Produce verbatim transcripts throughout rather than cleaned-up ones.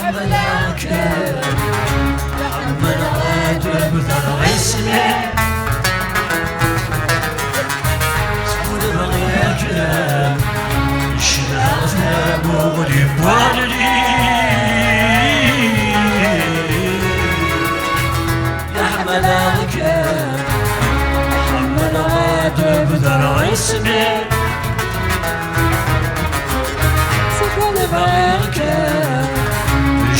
Ḥemmleɣ-kem, ḥemmleɣ ad tebder isem-ik. Skud bɣiɣ-kem, cedhaɣ tamuɣli n wallen-ik. Ḥemmleɣ-kem, ḥemmleɣ ad tebder isem-ik. Skud bɣiɣ-kem,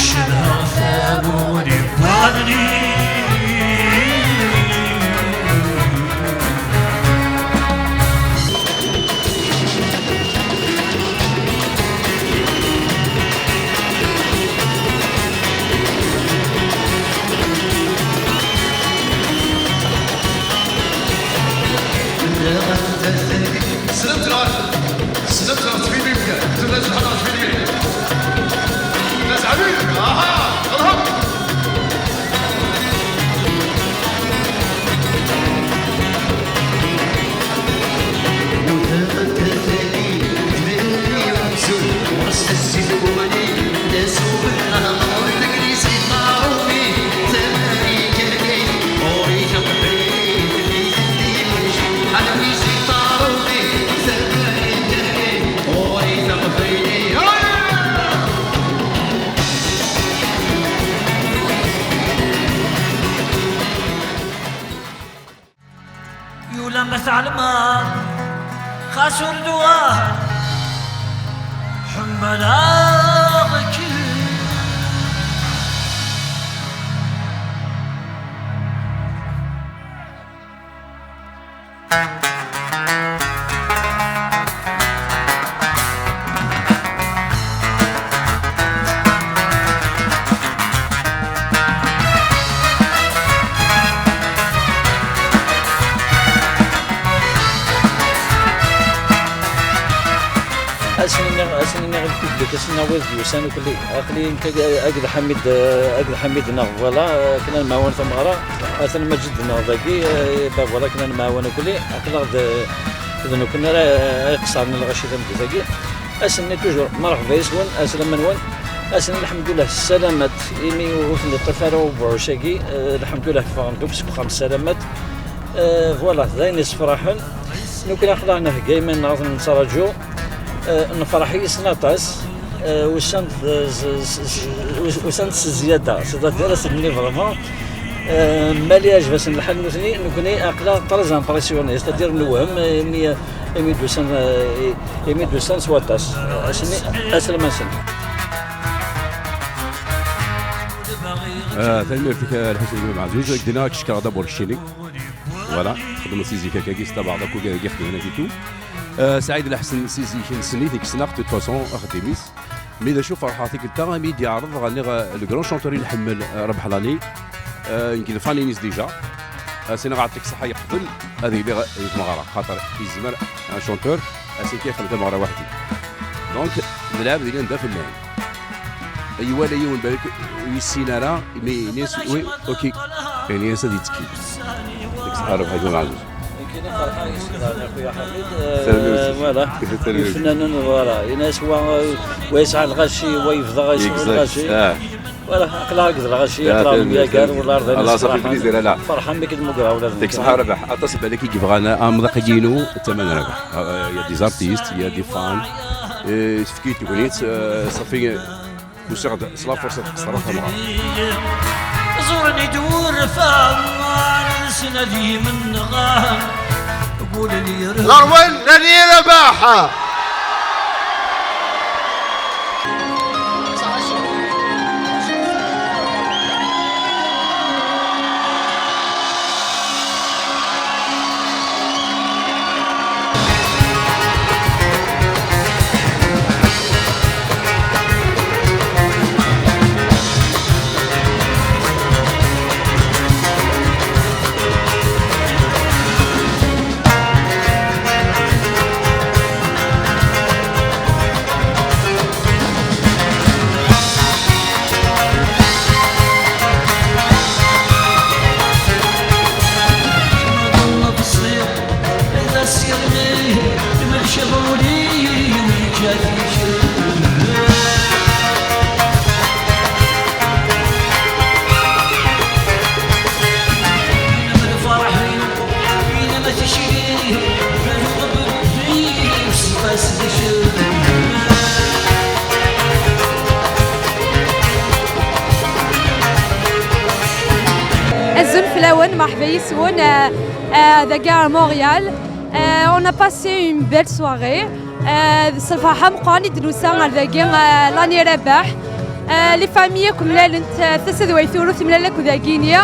cedhaɣ tamuɣli n wallen-ik. Snemt-ɣ, snemt-ɣ tfilmin, tella tfilmin. Nna Zeɛbib, aha, ṛheb. Yula ma tɛelmeḍ, xas ur d-uɣal, ḥemmleɣ-kem. Ad sen-iniɣ, ad sen-iniɣ i le public, ad sen-iniɣ wid d-yusan ukli. Aql-i nekk akked, akked Ḥamid, eh, akked Ḥamid neɣ, voilà, eh, akken ad nemɛawan tameɣra. Atan Maǧid neɣ dagi, eh, ben voilà, akken ad nemɛawan ukli. Aql-aɣ d, d nekkni ara, ara iqeṣṣren i lɣaci tameddit-agi. Ad sen-nini toujours merḥba yes-wen, ɛeslama-nwen. Ad sen-nini lḥemdullah ssalamat, imi ur ten-iṭṭif ara ubeɛɛuc-agi. Eh, lḥemdullah ffɣen-d akk seg uxxam ssalamat. Eh, voilà, d ayen yessefraḥen. Nekkni aql-aɣ nhegga iman-nneɣ, ad ten-nettraǧu. Eh, nefreḥ yes-sen aṭas. Eh, usan-d, eh, s, s, s, us- usan-d s zzyada, c'est-à-dire ad sen-nini vraiment, eh, ma la yeɛjeb-asen lḥal nutni, nekkni aql-aɣ très impressionnés, c'est-à-dire newhem, eh, imi, imi d-usan, eh, imi d-usan s waṭas. Eh, ass-nni, aslama-nsen. Ah, tanemmirt-ik a Lḥusin Gma Ɛzuz, ak-d-nniɣ ad k-cekkreɣ d'abord keččini. Voilà, txedmeḍ si zik akkagi s tabaɛḍ akk i xedmen et tout. Euh, Saɛid Lḥsen si zik-nsen i t-ssneɣ, de toute façon, axeddim-is. Mi d acu ferḥeɣ tikkelt-a, imi i d-yeɛreḍ ɣer niɣ, euh, le grand chanteur i nḥemmel, euh, Rabeḥ Lani, euh, nekk d fan-ines déjà. As-iniɣ Ɛeṭṭik ṣṣeḥḥa yeqbel ad iliɣ di tmeɣra, xaṭer yezmer un chanteur, as-iniɣ ixdem tameɣra weḥd-i. Donc, d lɛebd yellan d afellan. Iwala yiwen balak ur yessin ara, imi ini-as, oui, ok. Ini-as ad yettekki. Deg ṣṣeḥḥa Rabeḥ Lani. Nekkini ferḥeɣ yes-k daɣen a xuya Ḥamid. Euh, voilà. Ifennanen, voilà. Ini-as wa, euh, wa yesɛa lɣaci, wa yebda yesɛa lɣaci. Ah. Voilà, aql-aɣ akked lɣaci, aql-aɣ nemyagar, wala rdan. Allah, ça fait plaisir, ala. Ferḥeɣ mi k-id-mugreɣ ula d nekk. Deg ṣṣeḥḥa Rabeḥ. Aṭas n balak i yebɣan amḍiq-agi-inu, d tama n Rabeḥ. Ah, il y a des artistes, il y a des fans. Euh, tefki-d tegnit, euh, ṣafi. Usiɣ-d s la force ad qeṣṣreɣ tamɣart. Ẓuren-d wurfan, nesnadi menɣan, gulli ɣer wen nani Rabaḥ. Wen, merḥba yes-wen, euh, euh, dagi ar Montréal. Euh, on a passé une belle soirée. Euh, s lferḥ ameqqran i d-nusa ar dagi, euh, l'année Rabaḥ. Euh, les familles akk mlalent, euh, tasa d way turew temlal akk dagini.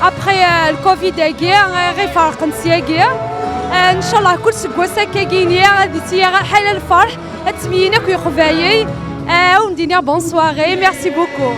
Après, euh, le covid-agi, euh, ɣiferqen syagi. Euh, ncallah kul seg wass akkagini ad d-yili ḥala lferḥ. Ad ttemyinin akk Iqbayel. Euh, ad wen-d-iniɣ bonne soirée, merci beaucoup.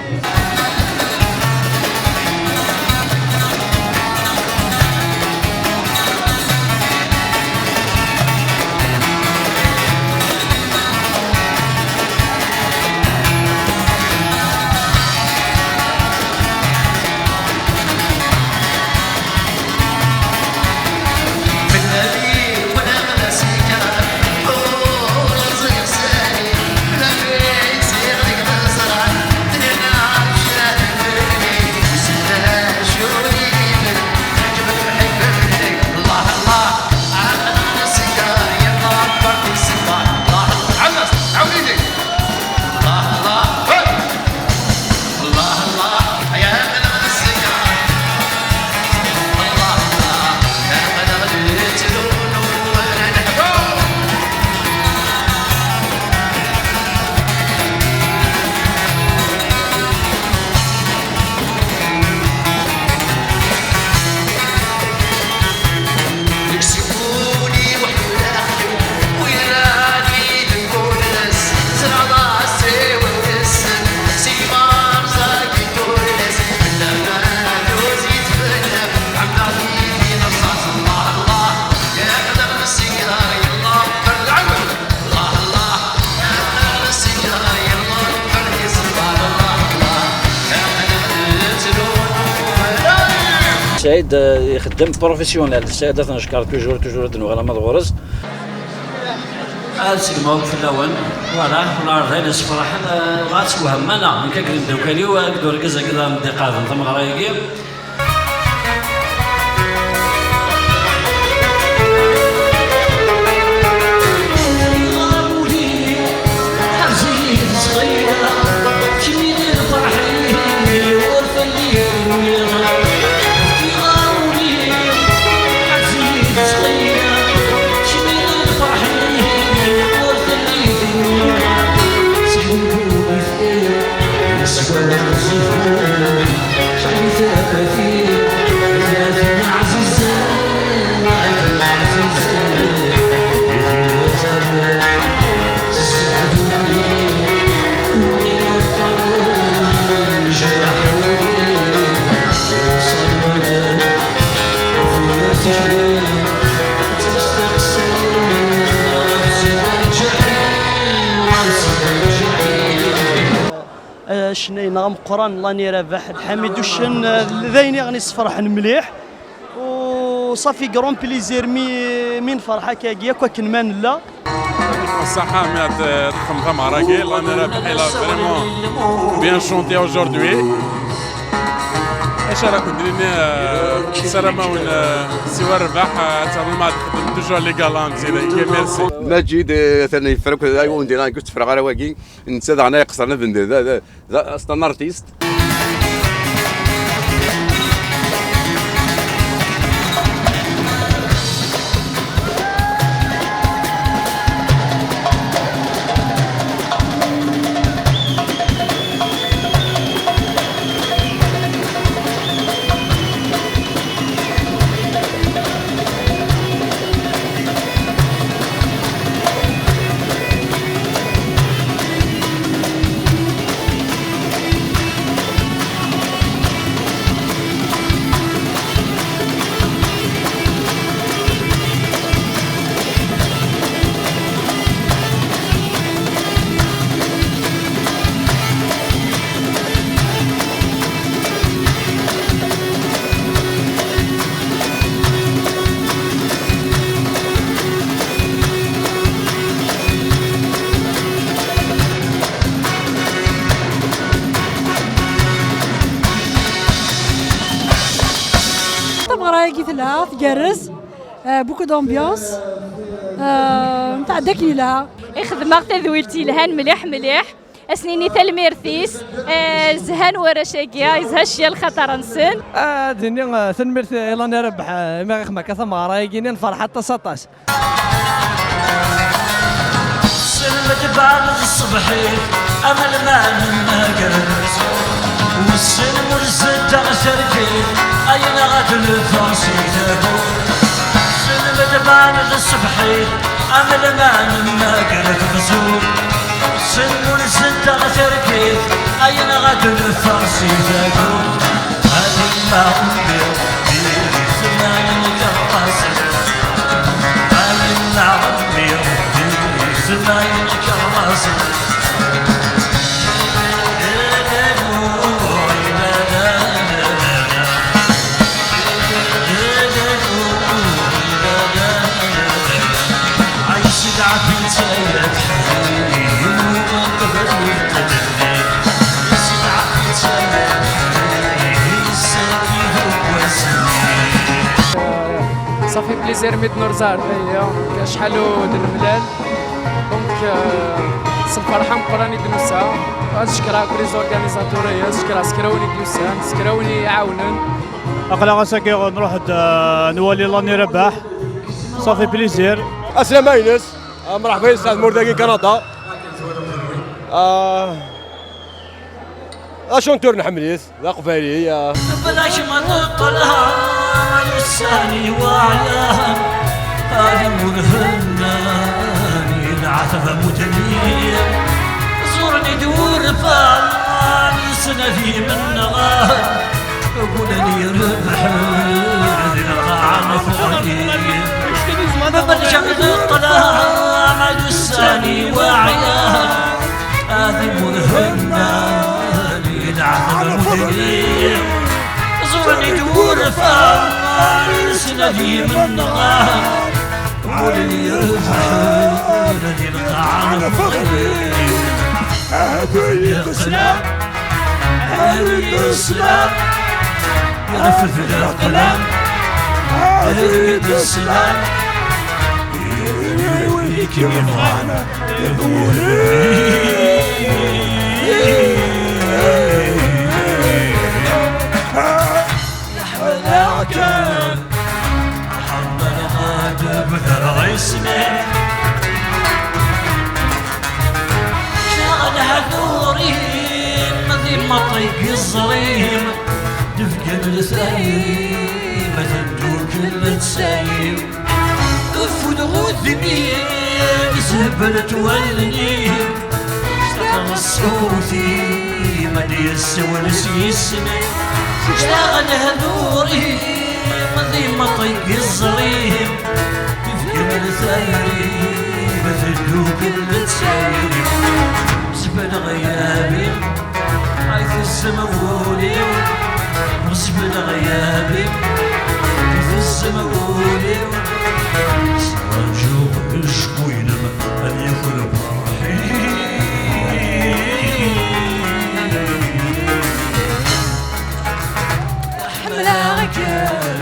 Saɛid, euh, ixeddem professionnel. Saɛid ad t-neckeṛ toujours, toujours ad d-nuɣal ama d ɣur-s. Ad segmeɣ akk fell-awen. Voilà, ula ar dayen ssefraḥen, euh, ad twehmem, ala, nekk akked imeddukal-iw, akked urgaz-agi d ameddiq-a, tameɣra-agi. Ccna-nneɣ ameqqran, l'année Rabaḥ, Lḥamid Uccen, d ayen i ɣ-yessefraḥen mliḥ. U ça fait grand plaisir mi, mi nferḥ akkagi, akk akken ma nella. Ṣṣaḥa mi ad txedmem tameɣra-agi, l'année Rabaḥ, il a vraiment bien chanté aujourd'hui. Acu ara kent-nini, euh, ssarameɣ-awen, euh, siwa rrbeḥ, euh, ad tɛawnem ad txedmem toujours les galants, merci. Maǧid, euh, atan yeffer akk, ay, ur ndiɣ, ur tteffreɣ ara wagi. Netta daɣen ay iqeṣṣren, d, d, d, d, c'est un artiste. Tameɣra-agi telha, tgerrez, euh, beaucoup d'ambiance, euh, tɛedda akken yelha. Ixdem-aɣ tadwilt yelhan mliḥ, mliḥ. Ad s-nini tanemmirt-is, eh, zhan warrac-agi, yezha ccya lxaṭer-nsen. Ad d-nini, eh, tanemmirt i Lani Rabaḥ, eh, imi ɣ-ixdem akka tameɣra-agi-nni, nferḥ aṭas, aṭas. Sselmed beɛd ṣṣbeḥ-ik, amelman nnager. Wissen ur zeddeɣ targit, ayen ɣad lfeɣ si tagut. Sselmed beɛd ṣṣbeḥ-ik, amelman nnager tebzut. Wissen ur zeddeɣ targit, ayen ɣad lfeɣ si tagut. Ayen ma ɣembiɣ, di ssmayen kerrasen. Ayen ma ɣembiɣ, di ssmayen kerrasen. Ça fait plaisir imi d-nurẓa ar daya, acḥal ur d-nemlal. Donc, euh, s lferḥ ameqqran i d-nusa. Ad cekkreɣ akk les organisateurs-aya, ad cekkreɣ s kra win i d-yusan, s kra win i iɛawnen. Aql-aɣ ass-agi nruḥ-d, euh, nwali Lani Rabaḥ. Ça fait plaisir. Aslama-ines, ah, mṛeḥba yes-s, Ɛedmur dagi Kanada. Ah, d acuntur nḥemmel-it, d aqbayli, ah. Bla kemm neṭṭleɣ, ussan-iw ɛyan, ad imur hennan, i leɛtab amutli. Ẓuren-id urfan, s nadam nɣan, Gulen irebḥen di lqaɛa n Fɣil. Belǧam d ṭṭlam, ad ussan i waɛyan, ad imur hennan di leɛtab Fɣil. Ẓuren-id urfan, s nadam nɣan, gulen irebḥen di lqaɛa n Fɣil. Ahat ur yi-d-teslam, ahat ur yi-d-teslam. Irfed leqlam, ahat ur yi-d-teslam. Wid i kem-yebɣan, d wulem. Ḥemmleɣ-kem. Ḥemmleɣ ad bedreɣ isem-im. Caɣ lehdur-im d imeṭṭi n yiẓri-m, d-fkan letay-im, teddukel letay-im. Afud ɣudem-im, zheblet wallen-im. Ctaqeɣ ṣṣut-im ad d-yessiwel s yisem-im. Ctaqeɣ lehdur-im d imeṭṭi n yiẓri-m. Tefkiḍ-d tayri-m, teddukel d tayri-m. Zbel ɣyab-im, ay tessem wul-iw. Zbel ɣyab-im, ay tessem wul-iw. Ttṛaǧuɣ acku-inem ad yakel lferḥ-iw. Ḥemmleɣ-kem,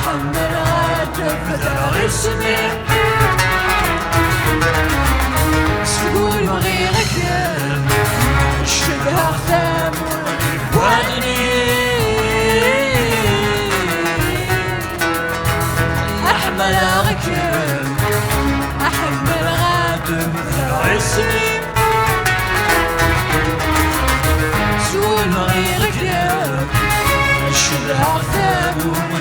ḥemmleɣ ad tebder isem-im. Seg ur bɣiɣ-kem, cedhaɣ tamurt n wallen-im. Ḥemmleɣ-kem, ḥemmleɣ ad tebder isem-im. Seg ur bɣiɣ-kem, cedhaɣ tamurt